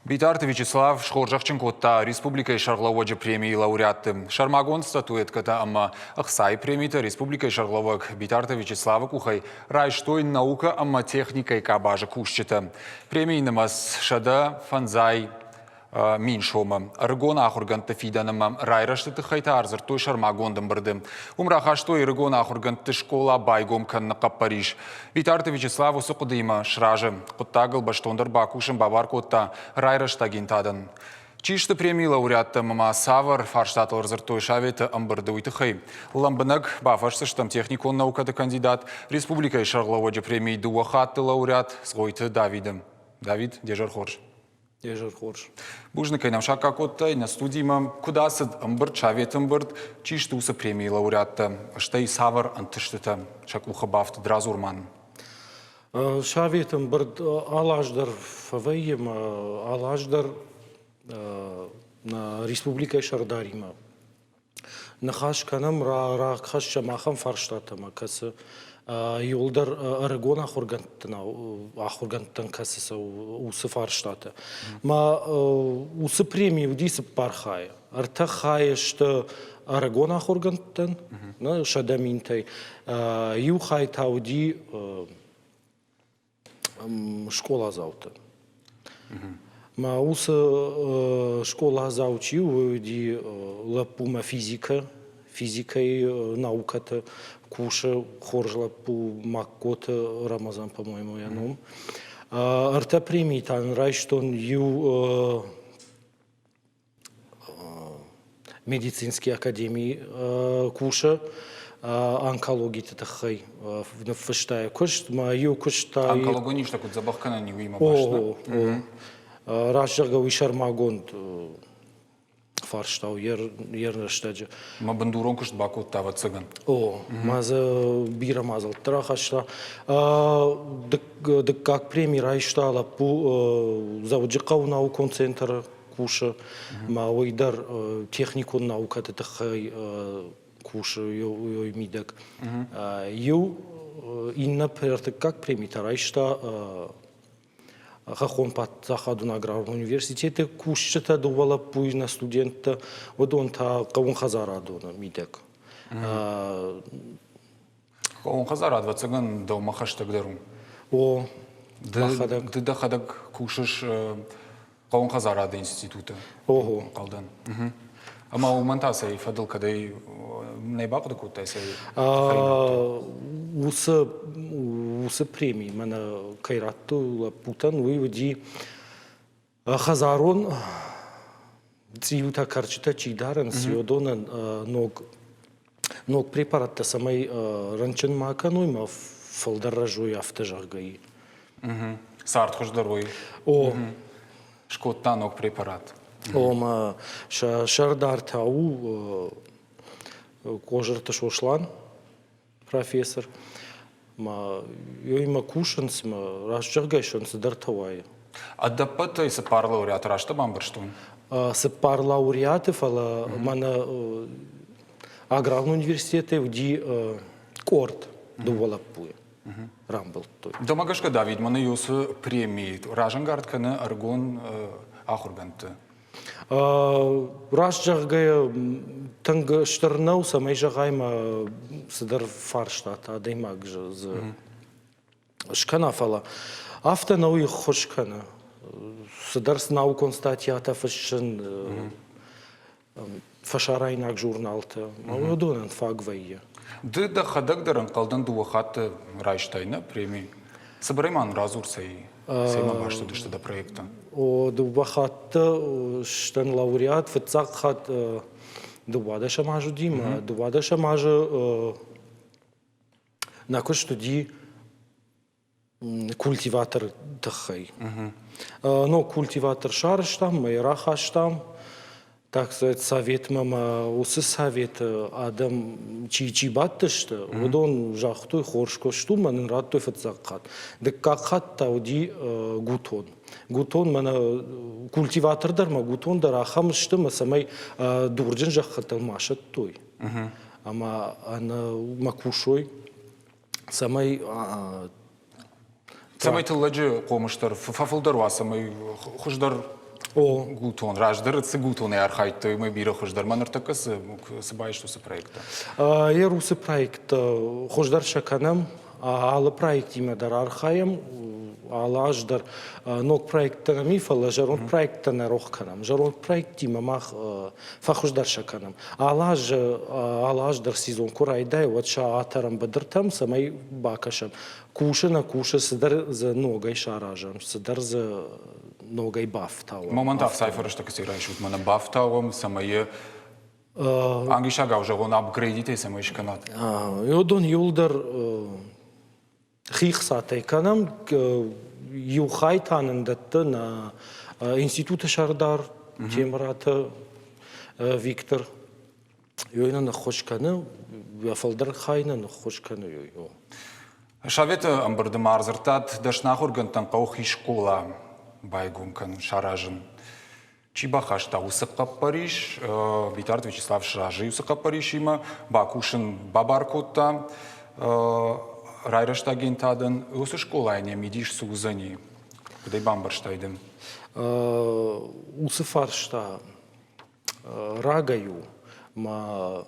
Битарты Вячеслав схорзӕхджын кодта республикӕйы сӕргълӕууӕджы премийы лауреатты. Сӕрмагонд статуэткӕтӕ ӕмӕ ӕхцайы премитӕ республикӕйы сӕргълӕууӕг Битарты Вячеславы къухӕй райстой наукӕ ӕмӕ техникӕйы къабазы кусджытӕ. Премийы нымӕц 150 мин сомы. Ӕрыгон ахуыргӕндты фидӕн ӕмӕ райрӕзты тыххӕй та ӕрдзырдтой сӕрмагонд ӕмбырды. Уым рахастой ӕрыгон ахуыргӕндты скъола байгом кӕныны хъӕппӕрис. Битарты Вячеслав уыцы хъуыдыимӕ сразы. Хъуыддагыл бӕстондӕр бакусын бабар кодта райрӕзты агентадӕн. Чи сты премийы лауреаттӕ ӕмӕ ма цавӕр фарстатыл ӕрдзырдтой советы ӕмбырды, уый тыххӕй лӕмбынӕг бафӕрсдзыстӕм техникон наукӕты кандидат, республикӕйы сӕргълӕууӕджы премийы дыууӕ хатты лауреат Цгъойты Давиды. Давид, де зӕр хорз. Де зӕр хорз. Бузныг, кӕй нӕм саккаг кодтай нӕ студимӕ. Куыд ацыд ӕмбырд, советы ӕмбырд, чи сты уыцы премийы лауреаттӕ, стӕй цавӕр ӕнтыстытӕ сӕ къухы бафтыд, радзур ма нын. Советы ӕмбырд алы аз дӕр фӕвӕййы ӕмӕ алы аз дӕр нӕ республикӕйы сӕрдаримӕ ныхас кӕнӕм, рахӕссӕм ахӕм фарстатӕ ӕмӕ кӕцы иуылдӕр ӕрыгон ахуыргӕндтӕн ахуыргӕндтӕн кӕцы цӕуы уыцы фарстатӕ. Мӕ уыцы преми уыди цыппар хайы. Ӕртӕ хайы сты ӕрыгон ахуыргӕндтӕн, 100 000-тӕй. Иу хай та уыди скъоладзаутӕн. Мӕ уыцы скъоладзау чи у, уый уыди лӕппумӕ физикӕ, физикӕйы наукӕты кусы хорз лӕппу Магкоты Рамазан, по-моему, йӕ ном. Ӕртӕ премийы та нын райстон иу медицинский академийы кусы онкологиты тыххӕй ныффыста йӕ куыст. Мӕ иу куыст та... Онкологон низтӕ куыд дзӕбӕх кӕнӕн уыимӕ баст нӕ? Раст зӕгъгӕ, уый сӕрмагонд фарста у йе рӕстӕджы. Мӕ бындурон куыст бакодта, ӕвӕццӕгӕн. О, мӕ дзы бирӕ мадзӕлттӕ рахаста. Дыккаг преми райста лӕппу Дзӕуджыхъӕуы наукон центры кусы, ма уый дӕр техникон наукӕты тыххӕй кусы уый мидӕг. Иу иннӕ ӕртыккаг преми та райста Хӕххон паддзахадон аграрон университеты кусджытӕ, дыууӕ лӕппуйы нӕ студенттӕ, уыдон та хъӕууонхӕдзарадоны мидӕг. Хъӕууон хӕдзарад, ӕвӕццӕгӕн, дӕумӕ хӕстӕгдӕр у. О, мӕхӕдӕг. Ды дӕхӕдӕг кусыс хъӕууон хӕдзарады институты? Ого. Ӕнхъӕлдӕн. Ӕмӕ уымӕн та цӕй фӕдыл кӕдӕй нӕ бахъуыды кодтай, цӕй Уыцы, уыцы преми мӕнӕ кӕй радтой лӕппутӕн, уый уыди хӕдзарон цъиутӕ, кӕрчытӕ чи дарынц, уыдонӕн ног ног препараттӕ цӕмӕй рынчын ма кӕной, ма фылдӕр рӕзой, афтӕ зӕгъгӕ. Цард хуыздӕр уой. О. Скодта ног препарат. Ома сӕ сӕрдар та у Козырты Сослан, профессор. Ма ёимӕ кусынц, ма раст зӕгъгӕ, сӕн цыдӕртӕ уайы. Ӕдӕппӕтӕй цыппар лауреаты раст бамбӕрстон? Цыппар лауреаты, фӕлӕ мӕнӕ аграрон университетӕй уыди къорд дыууӕ лӕппуйы рамбылдтой. Дӕумӕ гӕсгӕ, Давид, мӕнӕ уыцы преми разӕнгард кӕны ӕрыгон ахуыргӕндты? Раст зӕгъгӕйӕ, тынг стыр нӕу, цӕмӕй зӕгъай мӕ цыдӕр фарстатӕ адӕймаг дзы скӕна, фӕлӕ афтӕ нӕу ӕххуыс кӕны. Цыдӕр наукон статьятӕ фыссын, фӕсарӕйнаг журналты, уыдонӕн фаг вӕййы. Ды дӕхӕдӕг дӕр ӕнхъӕлдӕн дыууӕ хатты райстай нӕ преми. Цыбырӕй ма нын радзур, цӕй цӕимӕ баст уыдысты дӕ проекттӕ? О, дыууӕ хатты сдӕн лауреат. Фыццаг хатт дыууадӕсӕм аз уыди, мӕ дыууадӕсӕм азы нӕ куыст уыди культиваторы тыххӕй. Ног культиватор сарӕзтам, мӕ йӕ рахастам, так сказать, советмӕ мӕ уыцы советы адӕм чи чи бадтысты, уыдон загътой, хорз куыст у, мӕ нын радтой фыццаг хатт. Дыккаг хатт та уыди гутон. Гутон мӕнӕ культиватор дӕр мӕ гутон дӕр ахӕм сты, мӕ цӕмӕй дурджын зӕххытыл ма сӕттой ӕмӕ ӕнӕ ма кусой. Цӕмӕй Цӕмӕй тыллӕджы хъомыс дӕр фӕфылдӕр уа, цӕмӕй хуыздӕр. Гутон, раздӕр цы гутонӕй архайдтой, уымӕй бирӕ хуыздӕр. Мӕ ныртӕккӕ цы, цы байст уыцы проекттӕ? Йе уыцы проекттӕ хуыздӕр сӕ кӕнӕм. Алы проектимӕ дӕр архайӕм, алы аз дӕр ног проекттӕ нӕм и, фӕлӕ зӕронд проекттӕ нӕ рох кӕнӕм. Зӕронд проекттимӕ мах фӕхуыздӕр сӕ кӕнӕм. Алы аз, алы аз дӕр сезон куы райдайы, уӕд сӕ атӕрӕм быдыртӕм, цӕмӕй бакӕсӕм. Кусы нӕ кусы, цыдӕр дзы ногӕй саразӕм, цыдӕр дзы ногӕй бафтауӕм. Момент ӕхцайы фӕрӕзтӕ кӕцӕй райсут, мӕнӕ бафтауӕм, цӕмӕй англисагау зӕгъон, апгрейдитӕй цӕмӕй скӕнат? Уыдон иуылдӕр хи хцатӕй кӕнӕм. Иу хай та нын дӕтты нӕ институты сӕрдар Темыраты Виктор. Ёй нын ӕххуыс кӕны, йӕ фылдӕр хай нын ӕххуыс кӕны. Советы ӕмбырды ма ӕрдзырдтат дӕсны ахуыргӕндтӕн хъӕуы хи скъола байгом кӕнын, саразын. Чи бахаста уыцы хъӕппӕрис? Битарты Вячеслав сразы уыцы хъӕппӕрисимӕ, бакусын бабар кодта райрӕзт агентадӕн. Уыцы скъолайӕн йӕ мидис цы уыдзӕни? Куыд ӕй бамбӕрстай ды? Уыцы фарста рагӕй у. Мӕ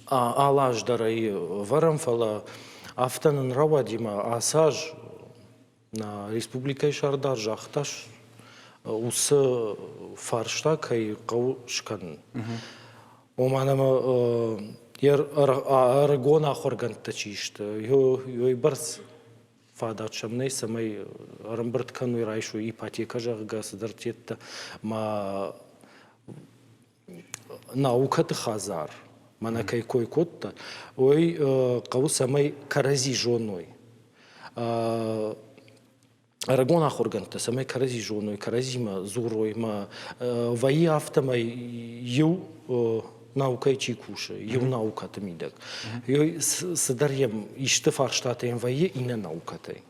алы аз дӕр ӕй вӕрӕм, фӕлӕ афтӕ нын рауади мӕ ацы аз нӕ республикӕйы сӕрдар загъта, уыцы фарста кӕй хъӕуы скӕнын. Ома нӕм ӕрыгон ахуыргӕндтӕ чи сты, уыйбӕрц фадат сӕм нӕй, цӕмӕй ӕрӕмбырд кӕной, райсой ипотекӕ, зӕгъгӕ, цыдӕр тедтӕ. Ма наукӕты хӕдзар, мӕнӕ кӕй кой кодта, уый хъӕуы, цӕмӕй кӕрӕдзи зоной. Ӕрыгон ахуыргӕндтӕ, цӕмӕй кӕрӕдзи зоной, кӕрӕдзимӕ дзурой, ма вӕййы афтӕмӕй иу наукӕйы чи кусы, иу наукӕты мидӕг. Цыдӕр йӕм исты фарстатӕ йӕм вӕййы иннӕ наукӕтӕй.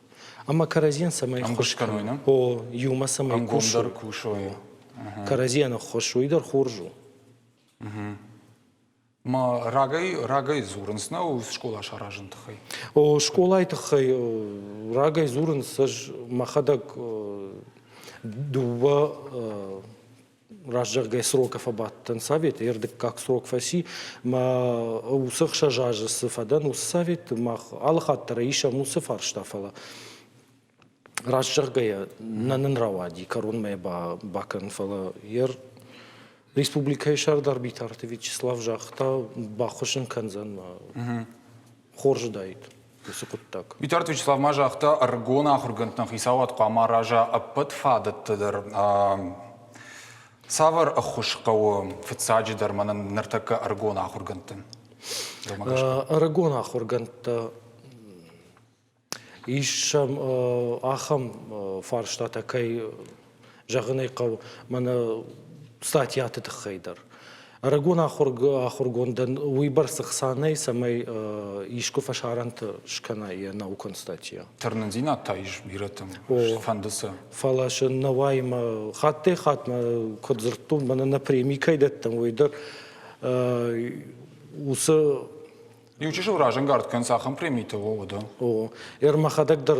Ӕмӕ кӕрӕдзийӕн цӕмӕй ӕххуыс кӕной, нӕ? О, иумӕ цӕмӕй кусой. кусой. Кӕрӕдзийӕн ӕххуыс, уый дӕр хорз у. Ма рагӕй, рагӕй дзурынц нӕ скъола саразын тыххӕй? О, скъолайы тыххӕй рагӕй дзурынц. Ӕз мӕхӕдӕг дыууӕ раст зӕгъгӕ, срокы фӕбадтӕн советы, йе рдыккаг срок фӕци. Мӕ уыцы 6 азы цы фӕдӕн, уыцы советы мах алы хатт дӕр исӕм уыцы фарста, фӕлӕ раст зӕгъгӕйӕ, нӕ нын рауади кӕронмӕ бакӕнын, фӕлӕ йе республикӕйы сӕрдар Битарты Вячеслав загъта, баххуыс ын кӕндзӕн, хорз уыдаид уыцы хъуыддаг. Битарты Вячеслав ма загъта, ӕрыгон ахуыргӕндтӕн хицауад хъуамӕ араза ӕппӕт фадӕттӕ дӕр. Цавӕр ӕххуыс хъӕуы фыццаджыдӕр мӕнӕн ныртӕккӕ ӕрыгон ахуыргӕндты? Ӕрыгон ахуыргӕндтӕ Ис сӕм ахӕм фарстатӕ, кӕй зӕгъын ӕй хъӕуы, мӕнӕ статьяты тыххӕй дӕр. Ӕрыгон ахуыргондӕн уыйбӕрц ӕхца нӕй, цӕмӕй искуы фӕсарӕнты скӕна йӕ наукон статья. Тырнындзинад та ис бирӕтӕм, фӕнды сӕ. Фӕлӕ сын нӕ уаимӕ хаттӕй-хатмӕ куыд дзырдтон, мӕнӕ нӕ преми кӕй дӕттӕм, уый дӕр уыцы Иу чысыл разӕнгард кӕнынц ахӕм премитӕ, о, уӕдӕ. О, ӕр мӕхӕдӕг дӕр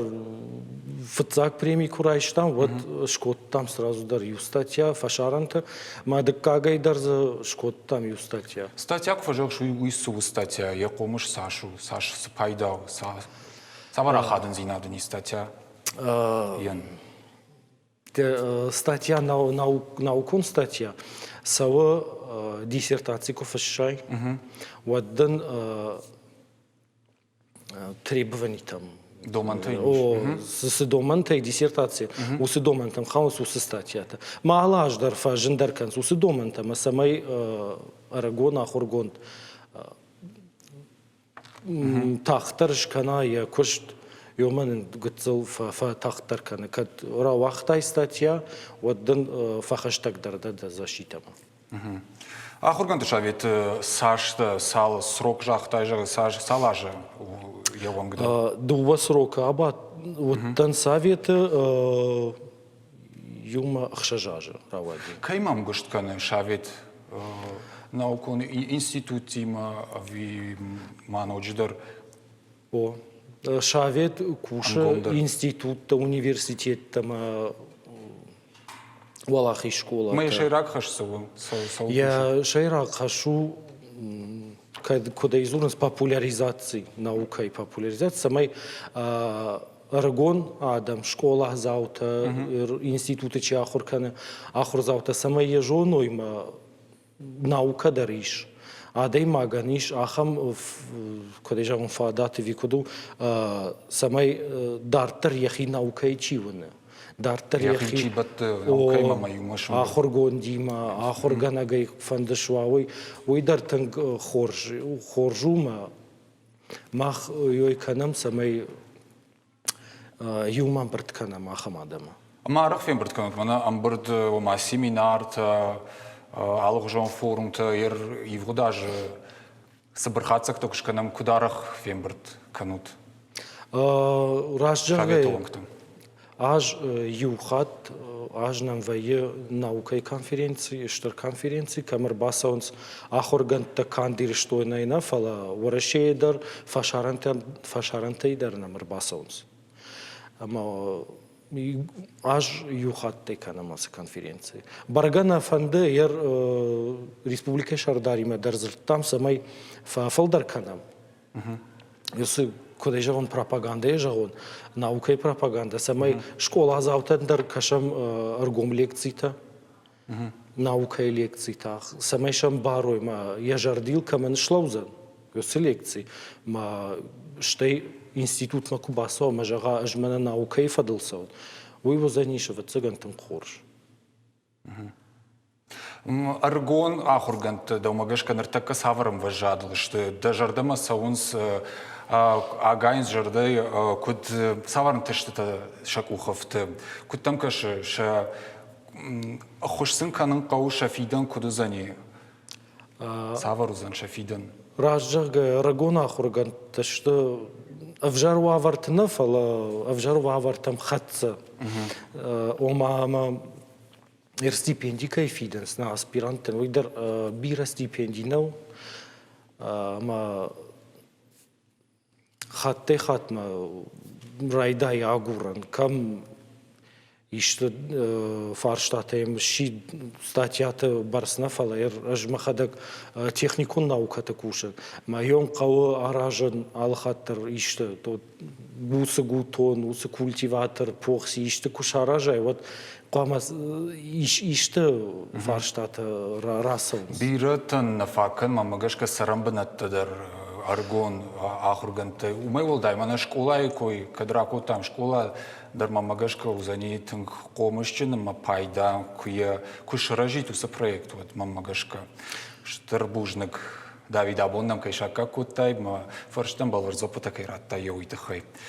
фыццаг преми куы райстам, уӕд скодтам сразу дӕр иу статья фӕсарӕнты, мӕ дыккагӕй дӕр дзы скодтам иу статья. Статья куы фӕзӕгъыс, уый цы у статья, йӕ хъомыс цас у, цас цы пайда у, цавӕр ахадындзинад ын и статья йӕн? Статья, наукон статья цӕуы диссертаци куы фыссай, уӕд дын требованитӕм Домӕнтӕ цы домӕнтӕй диссертаци, уыцы домӕнтӕм хауынц уыцы статьятӕ. Ма алы аз дӕр фӕзындӕр кӕнынц уыцы домӕнтӕ, ӕмӕ цӕмӕй ӕрыгон ахуыргонд тагъддӕр скӕна йӕ куыст, уымӕн ын гыццыл фӕтагъддӕр кӕны. Кӕд рауагътай статья, уӕд дын фӕхӕстӕгдӕр дӕ дӕ защитӕмӕ. Ахуыргӕндты советы цас цал срок загътай, зӕгъы, цал азы йӕ уӕнг дӕ? Дыууӕ срокы абад уыдтӕн советы, иумӕ 6 азы рауади. Кӕй ма ӕмгуыст кӕны совет наукон институттимӕ ӕви ма ноджыдӕр? О, совет кусы институттӕ, университеттӕмӕ. Уӕлахиз скъолатӕ. Мӕ сӕйраг хӕс цы у? Йӕ сӕйраг хӕс у, кӕд куыд ӕй дзурынц, популяризаци, наукӕйы популяризаци, цӕмӕй ӕрыгон адӕм, скъоладзаутӕ, институты чи ахуыр кӕны, ахуырдзаутӕ, цӕмӕй йӕ зоной мӕ наукӕ дӕр ис. Адӕймагӕн ис ахӕм, куыд ӕй зӕгъон, фадат ӕви куыд у, цӕмӕй дарддӕр йӕхи наукӕйы чи уыны, дарддӕр йӕхи чи бӕтты наукӕимӕ ӕмӕ иумӕ ахуыргондимӕ, ахуыргӕнӕгӕй фӕнды суа, уый дӕр тынг хорз у мӕ мах ёй кӕнӕм, цӕмӕй иумӕ ӕмбырд кӕнӕм ахӕм адӕмы. Ӕмӕ арӕх фембырд кӕнут мӕнӕ ӕмбырд, ома семинартӕ, алыгъуызон форумтӕ, ивгъуыд азы цыбыр хатдзӕгтӕ куы скӕнӕм, куыд арӕх фембырд кӕнут? Раст зӕгъгӕйӕ, аз иу хатт аз нӕм вӕййы наукӕйы конференци, стыр конференци, кӕм ӕрбацӕуынц ахуыргӕндтӕ канд Ирыстонӕй нӕ, фӕлӕ Уӕрӕсейы дӕр, фӕсарӕнтӕй дӕр нӕм ӕрбацӕуынц. Ӕмӕ аз иу хаттӕй кӕнӕм ацы конференци. Бӕргӕ нӕ фӕнды йӕ республикӕйы сӕрдаримӕ дӕр дзырдтам, цӕмӕй фӕфылдӕр кӕнӕм. Уыцы, куыд ӕй зӕгъон, пропагандӕйы зӕгъон, наукӕйы пропагандӕ, цӕмӕй скъоладзаутӕн дӕр кӕсӕм ӕргом лекцитӕ, наукӕйы лекцитӕ, цӕмӕй сӕм барой мӕ йӕ зӕрдил кӕмӕн слӕудзӕн, уыцы лекци, мӕ стӕй институтмӕ куы бацӕуа мӕ зӕгъа, ӕз мӕнӕ наукӕйы фӕдыл цӕуын, уый уыдзӕнис, ӕвӕццӕгӕн, тынг хорз. Ӕрыгон ахуыргӕндтӕ дӕумӕ гӕсгӕ ныртӕккӕ цавӕр ӕмвӕзадыл сты? Дӕ зӕрдӕмӕ цӕуынц, агайынц зӕрдӕйы, куыд цавӕр ӕнтыстытӕ сӕ къухы фты? Куыд дӕм кӕсы, сӕ ӕххуыс сын кӕнын хъӕуы, сӕ фидӕн куыд уыдзӕни? Цавӕр уыдзӕн сӕ фидӕн? Раст зӕгъгӕ, ӕрыгон ахуыргӕндтӕ сты ӕвзӕр уавӕрты нӕ, фӕлӕ ӕвзӕр уавӕртӕм хӕццӕ. Ома ӕмӕ стипенди кӕй фидынц нӕ аспиранттӕн, уый дӕр бирӕ стипенди нӕу. Ӕмӕ хаттӕй-хатмӕ райдайы агурын, кӕм исты фарстатӕ йӕм сси статьяты бӕрц нӕ, фӕлӕ ӕз мӕхӕдӕг техникон наукӕты кусын. Мӕ йон хъӕуы аразын алыхатт дӕр исты уыцы гутон, уыцы культиватор, похци исты куы саразай, уӕд хъуамӕ исты фарстатӕ рацӕуынц. Бирӕтӕн нӕ фаг кӕнмӕ гӕсгӕ цӕрӕнбынӕттӕ дӕр ӕрыгон ахуыргӕндтӕ. Уымӕй уӕлдай мӕнӕ скъолайы кой кӕд ракодтам, скъола дӕр мӕмӕ гӕсгӕ уыдзӕни тынг хъомысджын ӕмӕ пайда, куы йӕ куы сырӕзит уыцы проект, уӕд мӕнмӕ гӕсгӕ. Стыр бузныг, Давид, абон нӕм кӕй саккаг кодтай, мӕ фӕрстӕн бӕлвырд дзуаппытӕ кӕй радтай, уый тыххӕй.